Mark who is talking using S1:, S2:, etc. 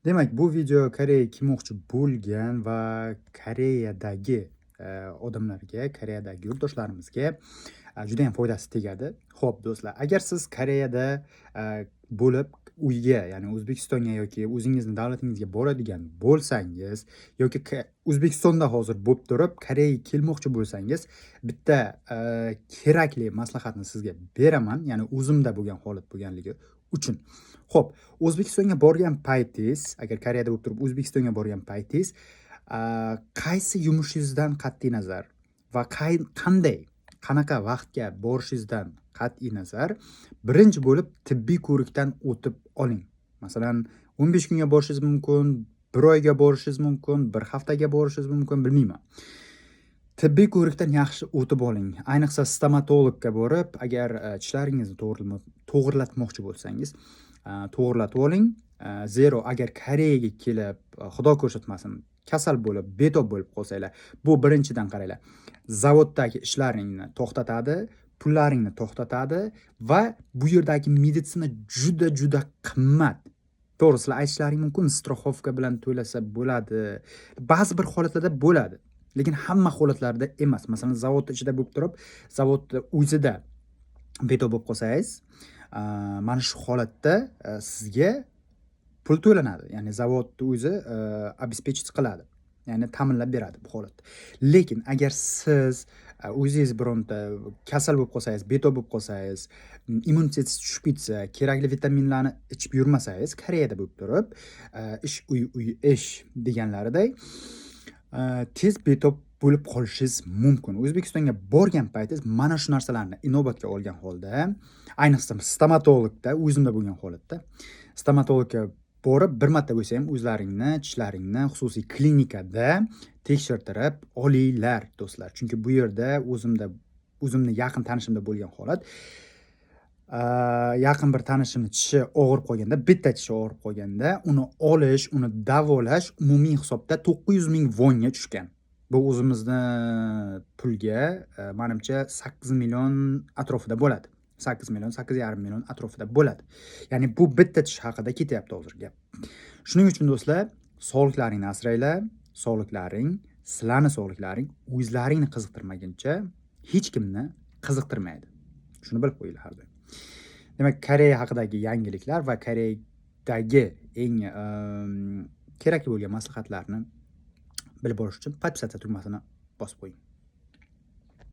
S1: Demak, bu video Koreyaga kelmoqchi bo'lgan va Koreyadagi odamlarga, Koreyadagi yurtdoshlarimizga judayam foydasi tegadi. Xo'p, do'stlar, agar siz Koreyada bo'lib uyga, ya'ni O'zbekistonga yoki o'zingizni davlatingizga boradigan bo'lsangiz yoki O'zbekistonda hozir bo'lib turib Koreyaga kelmoqchi bo'lsangiz, bitta kerakli maslahatni sizga beraman, ya'ni o'zimda bo'lgan holat bo'lganligi uchun. Xo'p, O'zbekistonga borgan paytingiz, agar Koreyada bo'lib turib O'zbekistonga borgan paytingiz, qaysi yumushingizdan qat'iy nazar va qanday, qanaqa vaqtga borishingizdan qat'iy nazar, birinchi bo'lib tibbiy ko'rikdan o'tib oling. Masalan, 15 kunga borishingiz mumkin, 1 oyga borishingiz mumkin, 1 haftaga borishingiz mumkin, bilmayman. Tibbiy ko'rikdan yaxshi o'tib oling. Ayniqsa stomatologga borib, agar tishlaringizni to'g'irlatmoqchi bo'lsangiz, to'g'irlatib oling. Zero agar Koreyaga kelib, Xudo ko'rsatmasin, kasal bo'lib, betob bo'lib qolsanglar, bu birinchidan qaranglar, zavoddagi ishlaringni to'xtatadi, pullaringni to'xtatadi va bu yerdagi meditsina juda-juda qimmat. To'g'ri, sizlar aytishlaring mumkin, страховка bilan to'lasa bo'ladi. Ba'zi bir holatlarda bo'ladi, lekin hamma holatlarda emas. Masalan, zavodni ichida bo'lib turib, zavodni o'zida betob bo'lib qolsangiz, mana shu holatda sizga pul to'lanadi. Ya'ni zavodni o'zi обеспечить qiladi. Ya'ni ta'minlab beradi bu holatda. Lekin agar siz o'zingiz bironta kasal bo'lib qolsangiz, betob bo'lib qolsangiz, immunitetingiz tushib ketsa, kerakli vitaminlarni ichib yurmasangiz, Koreyada bo'lib turib, ish uy, uy ish deganlariday, tez betob bo'lib qolishingiz mumkin. O'zbekistonga borgan paytingiz mana shu narsalarni inobatga olgan holda, ayniqsa stomatologda, o'zimda bo'lgan holatda, stomatologga borib bir marta bo'lsa ham o'zlaringni tishlaringni xususiy klinikada tekshirtirib olinglar, do'stlar. Chunki bu yerda o'zimda, o'zimni yaqin tanishimda bo'lgan holat, yaqin bir tanishimni tishi og'rib qolganda, bitta tishi og'rib qolganda, uni olish, uni davolash umumiy hisobda 900 ming vonga tushgan. Bu o'zimizni pulga, manimcha, 8 million atrofida bo'ladi. 8 million, 8,5 million atrofida bo'ladi. Ya'ni bu bitta tish haqida ketyapti hozir gap. Shuning uchun, do'stlar, sog'liqlaringni asranglar, sog'liqlaring, sizlarni sog'liqlaring o'zlaringni qiziqtirmaguncha hech kimni qiziqtirmaydi. Shuni bilib qo'yinglar har doim. Demak, Koreya haqidagi yangiliklar va Koreyadagi eng kerakli bo'lgan maslahatlarni bilib borish uchun подписаться tugmasini bosib qo'ying.